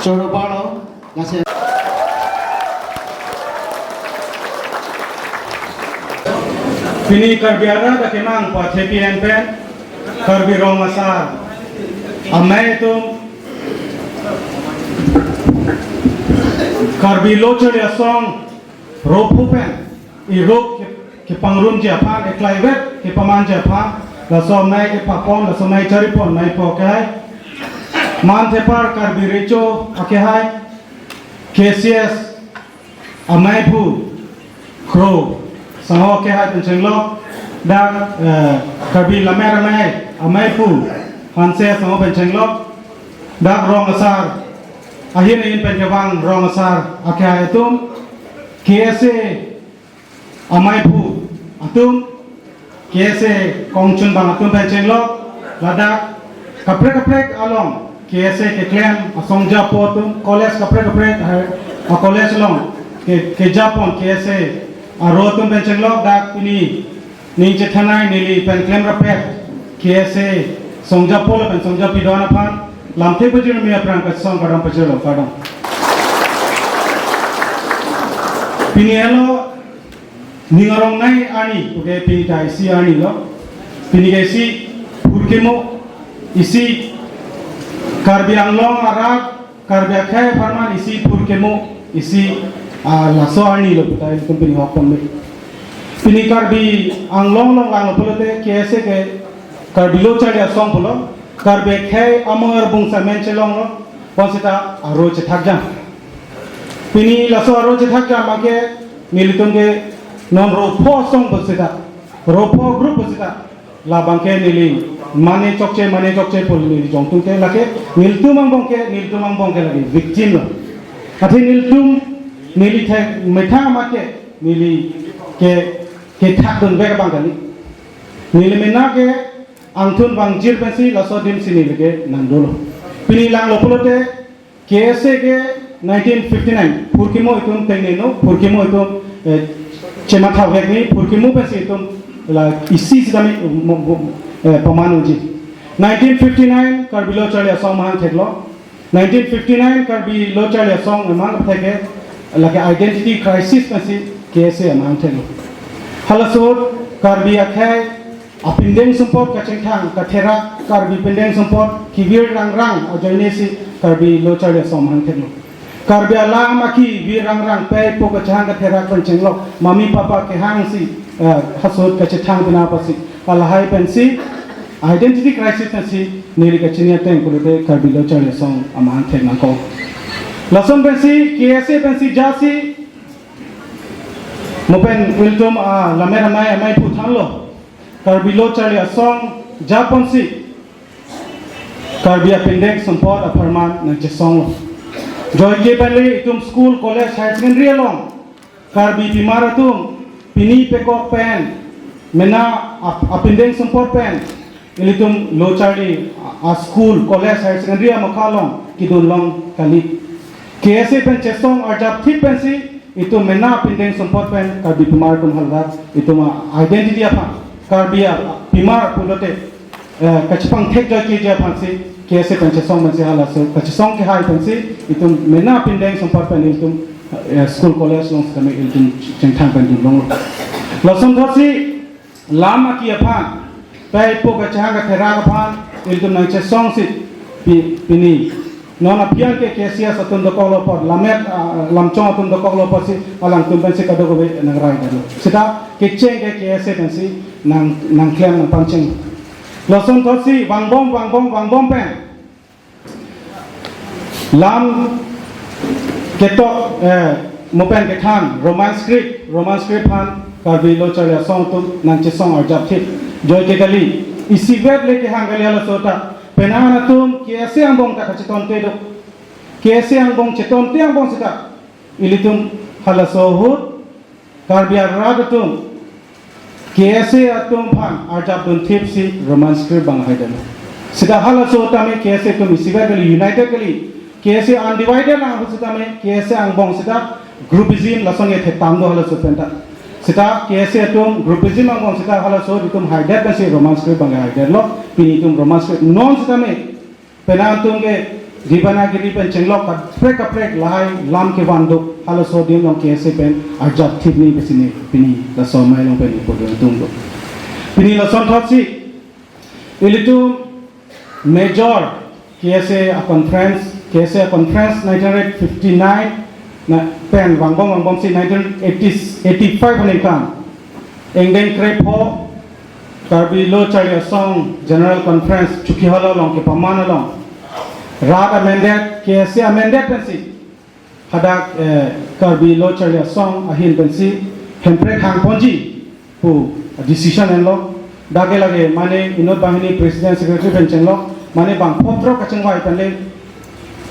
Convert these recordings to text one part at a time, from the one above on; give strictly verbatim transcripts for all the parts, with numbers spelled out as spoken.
Choro balo, lasi. Pini Karbi arat akemang pathepi en pen, Karbi Rong Asar amei atum, Karbi Lo Charli Asong rophu pen iruk ke-, kepangrumji aphan, eklaivet kepamanji aphan, laso amei kepapon, laso amei charipon, ameipo akehai Manthepar Karbi Recho akehai, K C S ameiphu Kro Sangho akehai pen chenglok, dak, eh, Karbi Lammet Amei ameiphu Hanse Sangho pen chenglok, dak Rong Asar ahin ahin pen kevang Rong Asar akehai atum, K S A ameiphu atum, K S A kongchunbang atum pen chenglok, ladak kaprek kaprek along K S A keklem asong japo atum, college kaprek kaprek, eh, a college along ke, kejapon K S A aro atum pen chenglok, dak pini ning chethanai neli pen klemrappet K S A songjapo lapen songjapi do-an aphan lamthe pajirmi aphrang kachesong kardom pajirlo, kardom. Pini helo ning arong nei arni, oke, pini ta isi arni lo. Pini ke isi phurkimo, isi Karbi Anglong arat, Karbi akhei apharman isi phurkimo, isi, ah, laso arni lo puta ilitum pini hokpon me. Pini Karbi Anglong along langlo pulote K S A ke Karbi Lo Charli Asong pulo, Karbi akhei amor bungsa men chelonglo, bonsita aro chethakjam. Pini laso aro chethakjam ake nelitum ke non ropho asong pusita, ropho group pusita, labang ke neli mane chokche, mane chokche pu neli jongtung ke, lake nelitum angbong ke, nelitum angbong ke lake victim lo. Athe nelitum, neli thek methang amat ke neli ke, kethakdunvek abang kali. Neli mena ke angthun vangjir pensi laso adim si neli ke nangdolo. Pini langlo pulote K S A ke nineteen fifty-nine, phurkimo itum tengneno, phurkimo itum, eh, chematha vekni, phurkimo pensi itum la isi sitame, mo, mo, eh, paman unji. Nineteen fifty-nine Karbi Lo Charli Asong amahang theklo. Nineteen fifty-nine Karbi Lo Charli Asong amahang thek ke lake identity crisis pensi K S A amahang theklo. Halaso ahut Karbi akhei apindeng sumpot kachingthang katherak, Karbi pindeng sumpot kevir rangrang ajoine si Karbi Lo Charli Asong amahang theklo. Karbi alam akevir rangrang pei po kachang katherak pen chenglok, mami papa kehang si, eh, halaso ahut kachethang pina pasi, halahai pensi identity crisis pensi neli kachini ateng pulote Karbi Lo Charli Asong amahang thek nangkok. Lason pensi K S A pensi jasi mo pen ilitum, ah, Lammet Amei ameiphu thanlo, Karbi Lo Charli Asong japonsi Karbi apindeng sumpot apharman nangchesonglo. Joike penle itum school, college, higher secondary along Karbipimar atum pini pekok pen, mena ap-, apindeng sumpot pen ilitum Lo Charli a, a school, college, higher secondary amakha along kedunlong kali. K S A pen chesong arjapthip pensi itum mena apindeng sumpot pen Karbipimar atum halat itum a-identity aphan, Karbi apimar pulote, eh, kachepangthek joikeji aphansi K S A pen chesong pensi halaso kachesong kehai pensi itum mena apindeng sumpot pen itum, eh, school college along sitame itum chingthang pen dunlonglo. Lason thotsi lam aki aphan, pei po kachang katherak aphan ilitum nangchesongsi pi-, pini non aphi an ke K C S atum dokoklo apot, Lammet, ah, Lamchong atum dokoklo apotsi alangtum pensi kadokave nangraidetlo. Sita kecheng ke K S A pensi nang, nangklem nangpangcheng. Lason thotsi vangbom, vangbom, vangbom pen lam ketok, eh, mo pen kethan Roman script, Roman script aphan Karbi Lo Charli Asong atum nangchesong arjapthip. Joike kali, isivet le kehang kali halaso ta. Penang atum K S A angbong ta kachetonte do. K S A angbong chetonte angbong sita ilitum halaso ahut Karbi arat atum K S A atum aphan arjapdunthipsi Roman script bang haidetlo. Sita halaso tame K S A atum isivet kali, united kali, K S A undivided lang ahut sitame K S A angbong sita groupism lason ke thektang do halaso penta. Sita K S A atum groupism angbong sita halaso itum haidet pensi Roman script bang haidetlo, pini itum Roman script non sitame penang atum ke Devanagiri pen chenglok kaprek kaprek lahai lam kevan do, halaso adim along K S A pen arjap thipni pusi ne pini laso amei along pen ipo dun tung do. Pini lason thotsi ilitum major K S A a conference, K S A a conference nineteen fifty-nine na pen vangbom vangbomsi nineteen eighty, eighty-five aningkan ingdeng krepho Karbi Lo Charli Asong General Conference Chokihola along kepaman along rat a-mandate, K S A a-mandate pensi hadak, eh, Karbi Lo Charli Asong ahin pensi Hemprek hangponji pu decision enlo. Dak ke lake mane inut banghini president secretary pen chenglok, mane bangpho throk kachingvai pen le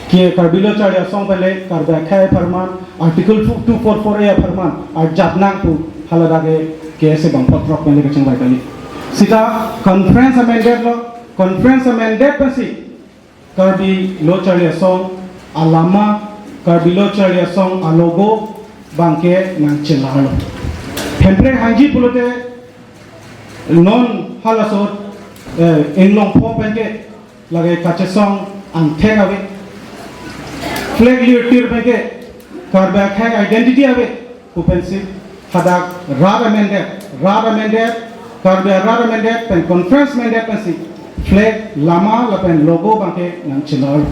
ke Karbi Lo Charli Asong pen le Karbi akhei apharman, Article two four four A apharman arjap nang pu hala dak ke K S A bangpho throk pen le kachingvai kali. Sita conference a-mandate lo, conference a-mandate pensi Karbi Lo Charli Asong alama, Karbi Lo Charli Asong alogo abangke nangchelarlo. Hemprek hangji pulote non halaso, eh, Inglongpho penke lake kachesong angthek ave. Flag lirtir penke Karbi akhei identity ave pu pensi hadak rat a-mandate, rat a-mandate, Karbi rat a-mandate pen conference mandate pensi flag, lama lapen logo abangke nangchelar.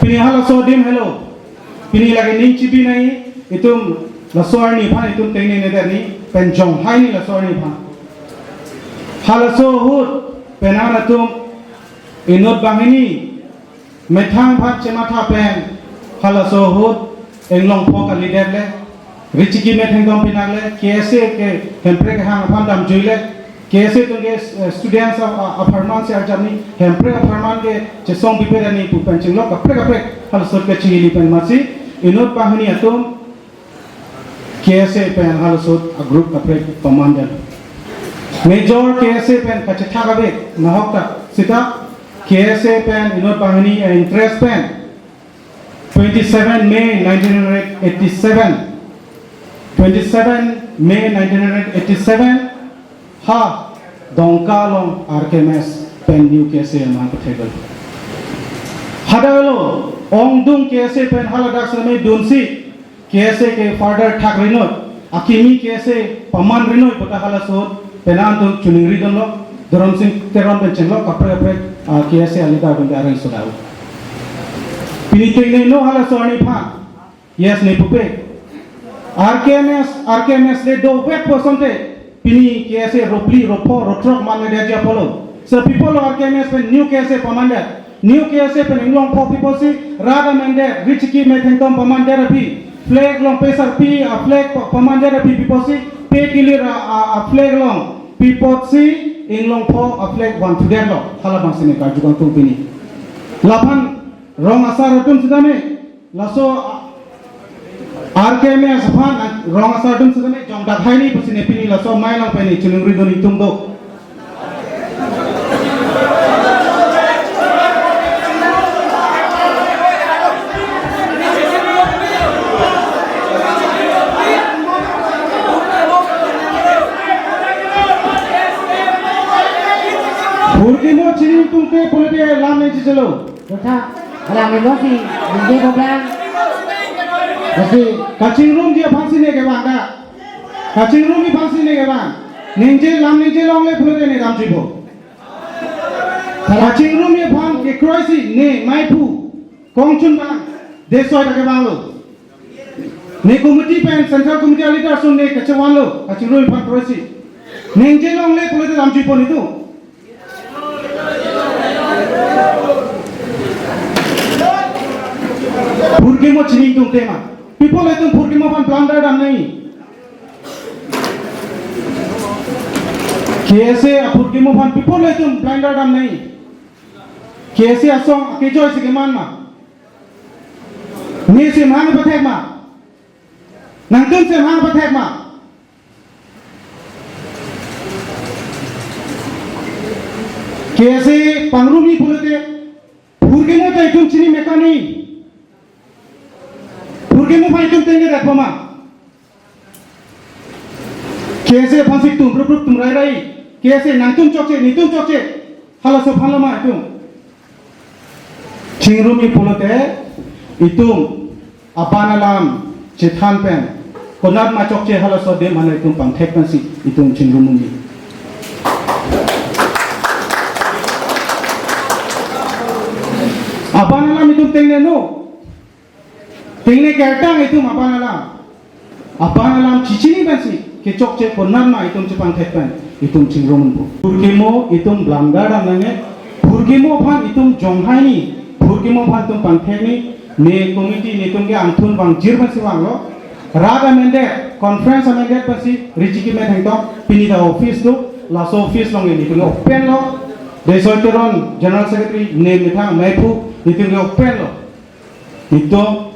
Pini halaso adim helo. Pini lake ning chibi nai itum laso arni aphan itum tengne ne der ni pen jonghai ni laso arni aphan. Halaso ahut penang atum inut banghini methang aphan chematha pen halaso ahut Inglongpho kalidet le, Richiki Methengtom pinak le, K S A ke Hemprek hang aphan damjui le, K S A atum ke, eh, students a, a, apharman si arjap ni, Hemprek apharman ke chesong pipe ra ni pu pen chenglok kaprek kaprek halaso ahut kachingili pen masi inut banghini atum K S A pen halaso ahut a-group kaprek paman det. Major K S A pen kachethak ave nahok ta sita K S A pen inut banghini a-interest pen twenty-seven May nineteen eighty-seven, twenty-seven May nineteen eighty-seven, ha Dongka along R K M S pen New K S A aman pathek lo. Hadak lo ongdung K S A pen haladak sami dunsi K S A ke further thakrinoi, akimi K S A pamanrinoi pu ta halaso ahut penang atum choningri dunlo, Dhorom Sing Teron pen chenglok kaprek kaprek, ah, K S A a-leader pen areng sodao. Pini tengneno halaso arni aphan. Yes, ne pupe. R K M S, R K M S le dovek pu asonte pini K S A ropli, ropho, rotrok man media ji apolo. So pi apotlo R K M S pen New K S A paman det. New K S A pen Inglongpho pi apotsi rat a-mandate, Richiki Methengtom paman det aphi, flag along pesarpi a-flag pa-, paman det aphi pi apotsi, pe kilir a, a, a-flag along pi apotsi Inglongpho a-flag vanthu detlo. Hala abangsi ne karju kangtung pini. Laphan rong asar atum sitame laso R K M S aphan rong asar atum sitame jongdak hai ni pusi ne pini laso amei along pen ne choningri dun ingtung do. Phurkimo chini ingtungte pulote lam nangchechelo. Dotha, hala melo si, ningje boblang. Lasi, kachingrumji aphansi ne kevang da. Kachingrumji aphansi ne kevang. Ningje lam ningje longle pulote ne damjuipo. Kachingrumji aphan kekroisi ne maiphu. Kongchun bang. Desoi ta kevanglo. Ne committee pen, Central Committee a-leader ason ne kachevanlo. Kachingrumji aphan kroisi. Ningje longle pulote damjuipo netum. Phurkimo chini ingtungte ma. Pi apot ilitum phurkimo aphan plunder damnoi. K S A aphurkimo aphan pi apot ilitum plunder damnoi. K S A asong akejoisi keman ma. Ne semhang pathek ma. Nangtum semhang pathek ma. K S A pangrumji pulote, phurkimo ta itum chini mekani. Phurkimo aphan itum tengne det poma. K S A aphansi tum rup rup tum rai rai. K S A nangtum chokche, netum chokche. Halaso aphan lo ma itum. Chingrumji pulote itum aban alam chethan pen konat ma chokche halaso adim aphan itum pangthek pensi itum chingrumji. Aban alam itum tengneno. Tengne kertang itum aban alam. Aban alam chichini pensi kechokche konat ma itum chepangthek pen itum chingrum pu. Phurkimo itum blamgar dam nangne, phurkimo aphan itum jonghaini, phurkimo aphan itum pangthekni, ne committee netum ke angthun vangjir pensi vanglo. Rat amended, conference amended pensi Richikimet Hengtong, pini ta office do, laso office along netum ke open lo. Desoi Teron, General Secretary, ne methang mephu, netum ke open lo. Netum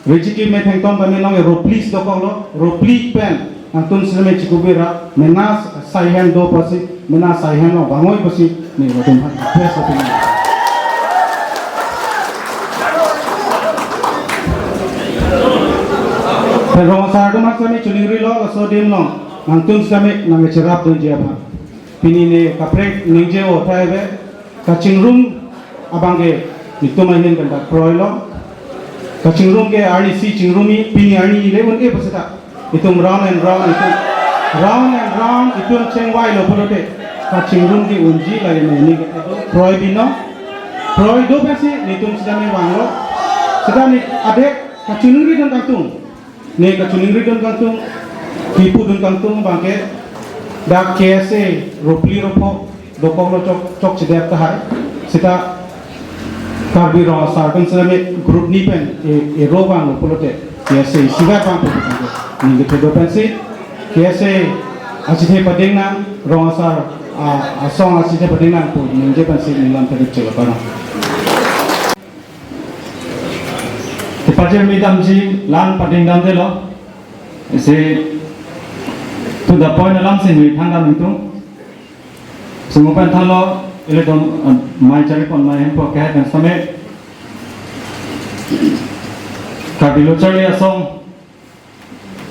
Richikimet Hengtong kami nong ero please dokok lo, ero please pen, angtun seme chikubira, mena saihen do pasi, mena saihen lo, bangoi pasi, ne latum ha, request apin. Pero sar do mas kami chuning rilo, laso adim lo, angtun seme nang cherap do jia pa. Pini ne kaprek ningje o thai ve, kachingrum abang ke netum ahin kan dak kroilo. Kachingrum ke arnisi chingrumji, pini arni le un-e pasita. Itum round and round, itum round and round, itum chengvai lo pulote. Kachingrum ke unji lagi ne ne ke kroi binong. Kroi do pensi netum sida ne vanglo. Sida ne adek kachiningri dun kangtung. Ne kachiningri dun kangtung, kipu dun kangtung abang ke, dak K S A ropli ropho dokok lo chok, chokchedet tahai. Sita Karbi Rong Asar pen seme group ni pen e, ero vanglo pulote, K S A isivet vang pulote. Ningje kedo pensi K S A achethe pading nang, Rong Asar a, asong achethe pading nang pu ningje pensi neli lam tadi chelo parang. Kepachirmi damji lang pading damdelo. Isi to the point alam si neli thang dam itum. Sungu pen thanlo, ilitum, uh, mai chari pon mai hempo kehai pen same. Karbi Lo Charli Asong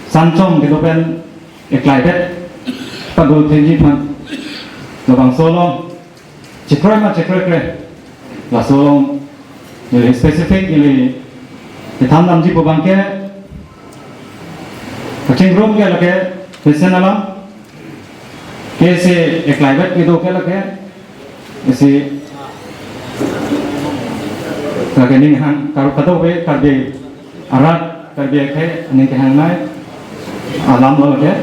Sanchom kedo pen eklai det padol thenji aphan labangso along chekroi ma chekroikre, laso along neli specific neli kethan damji pu abang ke, kachingrum ke lake mesen alam, K S A eklai vet kedo ke lake, isi lake ning hang, kar-, kadokave Karbi arat, Karbi akhei aning kehangnei alam lo lake.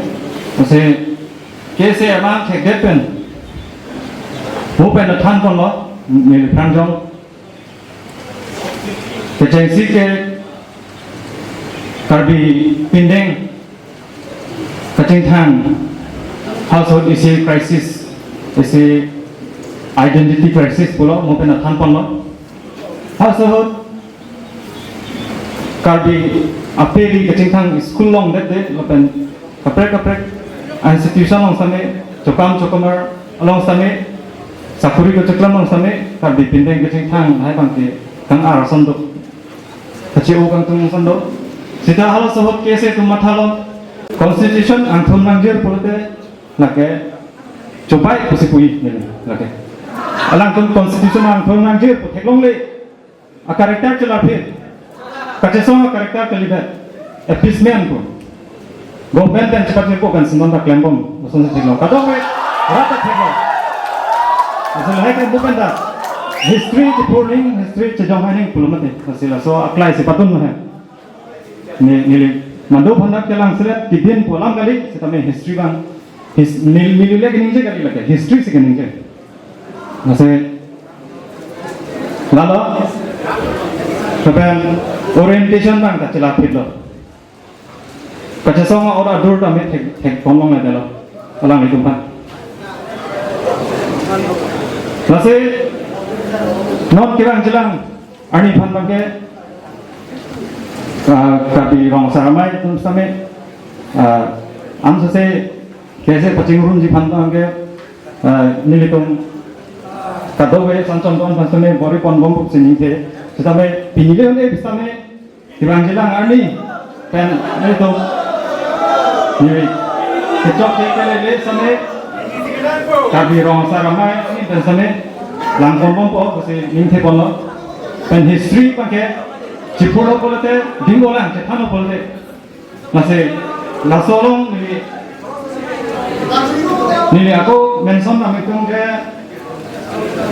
Isi K S A amang thekdet pen, mo pen than ponlo, neli pranjong. Kechengsi ke Karbi pindeng kachingthang household issue crisis, isi identity crisis pulo, mo pen than ponlo. Household Karbi apeli kachingthang school along det det lapen kaprek kaprek institution along same, chokam chokamar along same, sakuri kacheklam along same, Karbi pindeng kachingthang lahai abang ke kang-ar ason do. Kache-o kangtung ason do. Sita halaso ahut K S A atum mathalo, constitution angthun nangjir pulote lake chobai pusi pu-i neli lake. Alangtum constitution angthun nangjir pu theklongle. A-character chelarphit. Kachesong a-character kalidet. Appeasement pu. Government pen chepachirpo pen si non ta klembom. Lason si theklong. Kadokave rat ta theklong. Lason lahai ke mo pen ta history chepurning, history chejong haining pulo mati. Lasi laso aklai si padun lahai. Ne, neli madu phandak kelang selet kidin pu alam kali, sitame history abang. His-, neli, neli le keningje kali lake, history si keningje. Lasi, lalo, lapen orientation abang ta chelarphitlo. Kachesong a-order adur tame thek, thek ponlongledetlo. Alanglitum aphan. Lasi, non kevang chelang, arni aphan abang ke, ah, Karbi Rong Asar Amei atum same, ah, amsase K S A pachingrumji aphan abang ke, ah, nelitum kadokave Sanchom atum aphan same bor-i ponbom pusi ningje, sitame pini le un-e sitame kevang chelang arni pen nelitum neli kechokche kelele same Karbi Rong Asar Amei arni pen same lang ponbompo pusi ningje ponlo. Pen history abangke chipurlo pulote, dingbolang chephanlo pulote. Lasi laso along neli, neli ako mention nangtum ke,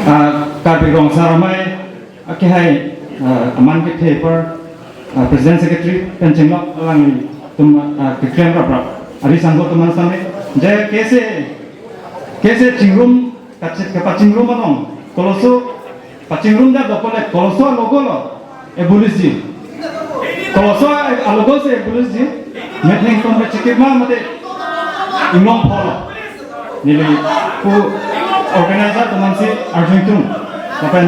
ah, Karbi Rong Asar Amei akehai, ah, aman kethe apar, ah, President Secretary pen chenglok alanglitum, ah, keklem raprap. Ari sangho atum an same je K S A, K S A chingrum, kachit kepachingrum along, koloso pachingrum det dokok le, koloso alogo lo abolish ji. Koloso alogo si abolish ji. Metheng tong pachikip ma mate inglong pholo. Neli pu organizer atum an si arjung tung. Lapen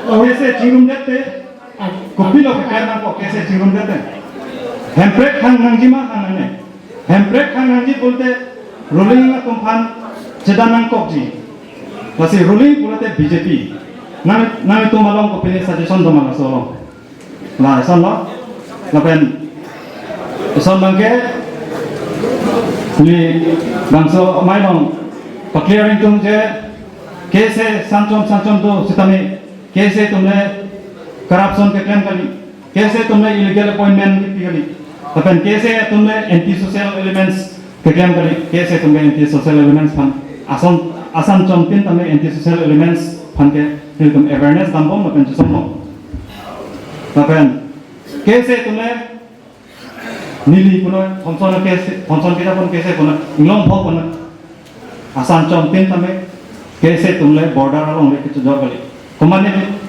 K S A chingrum det te, ah, kopilo keklem nangkok K S A chingrum det te. Hemprek hang nangji ma hang nangne. Hemprek hang nangji pulote ruling atum aphan chedan nangkokji. Lasi ruling pulote B J P. Nang, nangtum along kopine suggestion do ma laso along? La, lasonlo. Lapen lason abangke neli bangso amei along pa-clear tung je K S A sanchom sanchom do sitame K S A atum le corruption keklem kali. K S A atum le illegal appointment kepi kali. Lapen K S A atum le anti-social elements keklem kali. K S A atum ke anti-social elements aphan ason, asan chomtin tame anti-social elements aphan ke nelitum awareness dambom lapen chesonbom. Lapen K S A atum le neli puno Thomson K S A, Thomson kita pun K S A puno, inglong pho puno. Asan chomtin tame K S A atum le border along le kechojor kali. Komane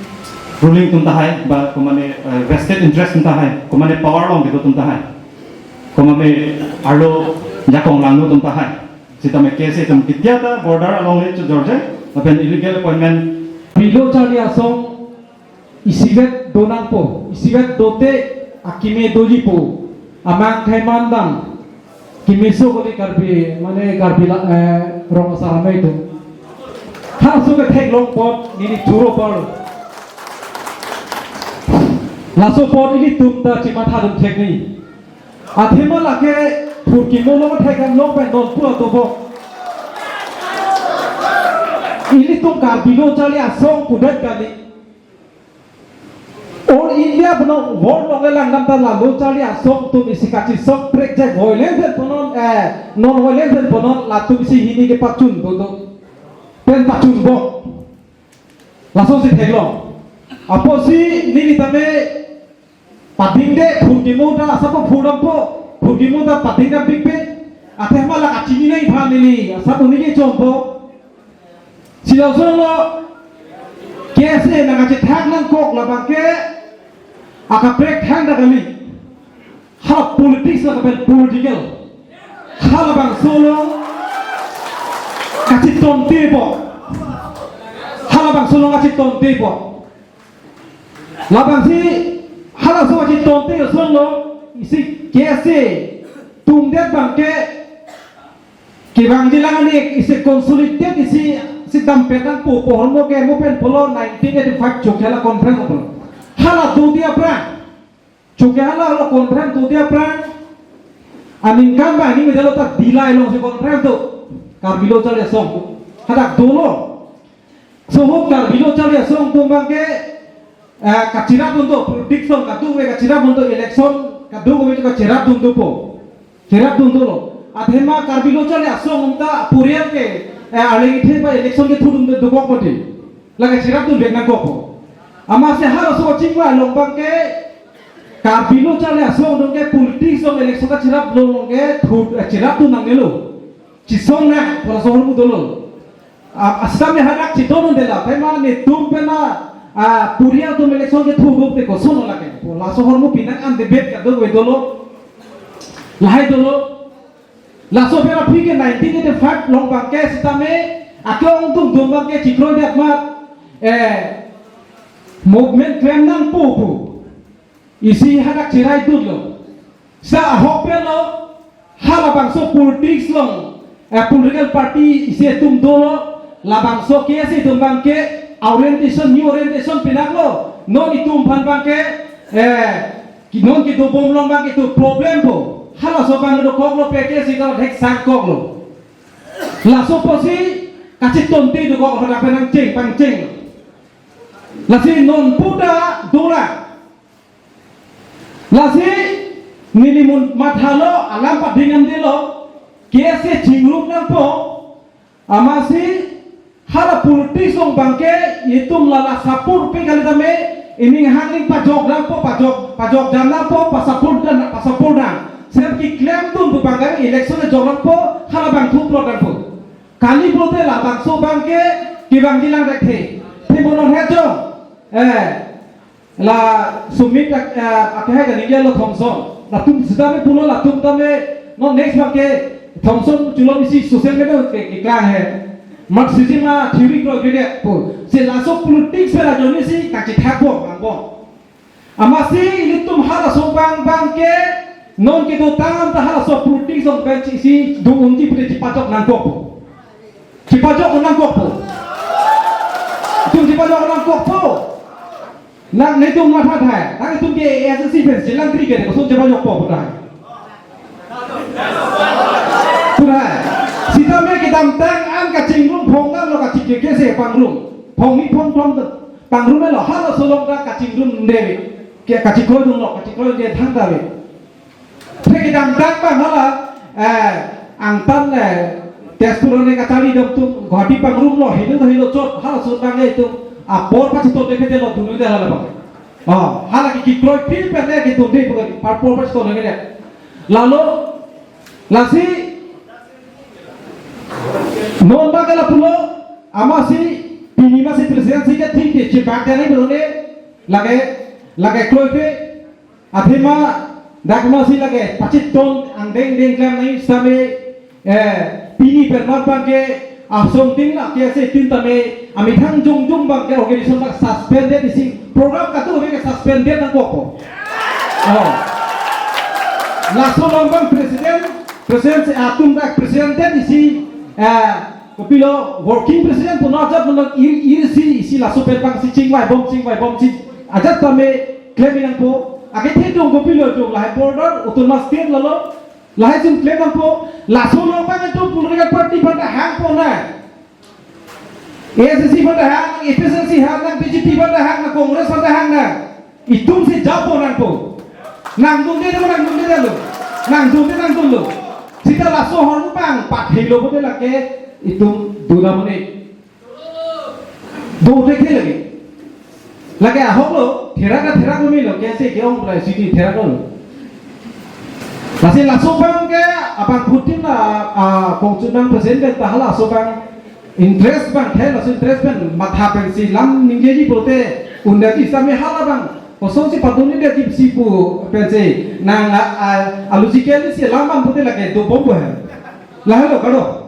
ruling atum tahai, ba komane, eh, vested interest atum tahai, komane power along kedo atum tahai, komane arlo jakong langno atum tahai. Sitame K S A atum ketia ta border along le chojorje, lapen illegal appointment. Pilo charli asong isivet do nangpo, isivet dote akeme dojipo, amang khei mandam, kemeso kali Karbi, mane Karbi la, eh, Rong Asar Amei atum. Halaso ke theklong apot neli choro apotlo. Laso apot ilitum ta chimatha dun thek ni. Athema lake phurkimo along thekdam long pen non pu atopo. Ilitum Karbi Lo Charli Asong pudet kali. All India bono world along langdam ta la Lo Charli Asong atum isi kachesong prekjak hoilen pen punon, eh, non hoilen pen punon latum isi hini kepachun dodo. Pen pachunbom. Lasonsi theklong. Apotsi neli tame padingde phurkimo ta asap phurdampo, phurkimo ta padingdam pikpik. Athema la kachini nangji aphan neli asap unike chompo. Si lason lo K S A nangkachethak nangkok labang ke akaprek thangta kali. Hala politics la kapen political. Halabangso along kachitontepo. Halabangso along kachitontepo. Labangsi halaso kachitonte ason lo isi K S A atum det abang ke kevangji lang ani isi consolidate isi, isi dampet nangpo pu ahormu ke mo pen pulo nineteen eighty-five Chokihola conference pulo. Hala dodi aphrang. Chokihola hala conference dodi aphrang. Aningkan ba aning medalo ta Dillai alongsi conference do. Karbi Lo Charli Asong. Hadak dolo. Sohot Karbi Lo Charli Asong atum abang ke, eh, kacherapdun do, politics along kadokave kacherapdun do, election kadokave kacherapdun dopo. Cherapdun dolo. Athema Karbi Lo Charli Asong atum ta purian ke, eh, arleng ithe ba election kethudun do dokok mati. Lake cherapdun vek nangkokpo. Amatsi halaso kachingvai along abang ke Karbi Lo Charli Asong atum ke politics along election kacherap along ke thu, eh, cherapdun nangnelo. Chesong nang, pu laso ahormu dolo. Ah, asam ya hadak chedondunde la, athema netum pen a, ah, purian atum election kethugup te koson lake. Pu laso ahormu penang an debate kadokave dolo. Lahai dolo. Laso pen aphi ke nineteen eighty-five along abang ke sitame, ake-ong atum atum abang ke chikroidet amat, eh, movement klem nangpo pu isi hadak cheraidunlo. Sa ahok pen lo, halabangso politics along, eh, political party isi atum dolo, labangso K S A atum abang ke orientation, new orientation pinaklo, non itum aphan abang ke, eh, ki non kedobom along abang ke itum problem po. Halaso abang dokoklo P K C lo, thek sangkoklo. Laso apotsi kachitonte dokok hadak pen nangcheng pangcheng. Lasi non puta dolang. Lasi neli mun mathalo alam pading amdelo. K S A chingrum nangpo. Amatsi hala politics along abangke itum lala support pe kali tame, ining hangning pajok nangpo, pajok, pajok jam nangpo, pasupport dan, pasupport dan. Sem keklem atum pu abangke election le jok nangpo, hala abang thu plot nangpo. Kali pulote labangso abangke kevang kelang thekthe. Thimonon hejong. Eh, la Sumit ak-, eh, akhai kaningje lo Thomson. Latum sitame pulo, latum tame non next abangke Thomson chulon isi social media ke, keklang he. Marxism a theory kroi kroi pu. Si laso politics pen ajoine si kachethak bom, angbong. Amatsi ilitum halaso abang abangke non kedotang ta halaso politics along pen chisi do-unji pute chepajok nangkokpo. Chepajok nangkokpo. Itum chepajok nangkokpo. Nang netum matha thai. Nangtum ke A S D C pen chelang kri ke koson chepajokpo puta. Puta. Sitame kedamtang an kachingrum phong nanglo, kachingke ke se pangrum. Phong ni phong phong pangrum lo, halaso along ta kachingrum dei. Ke kachikroi dunlo, kachikroi dei thangta dei. Thek kedamtang abang hala, eh, angtan, eh, Tezpur ne kachari dam atum, Guwahati pangrumlo, helo helo chot, halaso abang itum apor pachito de kete lo dulu de hala abang. Oh, hala ke kekroi phil pen ne ketum de bukan, apor pachito de kete. Lalo, lasi, non abang ke lapulo, amatsi, pini amatsi presidency ke thik ke chebak de ne bro ne, lake, lake kroipe, athema dak amatsi lake pachit ton angdeng deng klam nai sitame, eh, pini pen mat abangke asong ting la K S A tin tame amethang jongjong abangke organization ta suspended isi program katu abangke suspended nangkokpo. Oh. Laso along abang president, president si atum dak president isi, eh, kopilo working president pu ajat manang ir, ir si isi laso pen abang si chingvai bom, chingvai bom si ajat tame klem nangpo. Ake thedung kopilo dung lahai border, autonomous state lalo. Lahai jun klem nangpo. Laso along abang itum political party aphan ta hangpo na. A S D C aphan ta hang, A P H L C hang, nang B J P aphan ta hang, nang Congress aphan ta hang na. Itum si japo nangpo. Nangdunde lo, nangdunde lo. Nangdunde, nangdunlo. Sita laso ahormu abang pathelo pute lake itum duna mene. Do thekthe lake. Lake ahok lo, therak ka therak lo melo, K S A ke-ong prai siti therak lo. Lasi laso abangke abang phutin la, ah, kongchunang present pen ta halaso abang interest abang the, laso interest pen matha pensi lam ningjeji pulote undaji sitame hala abang kosonsi padun ni dia jipsi pu pensi nang, ah, ah, alogically si lam abang pute lake dobompo he. Lahelo kado.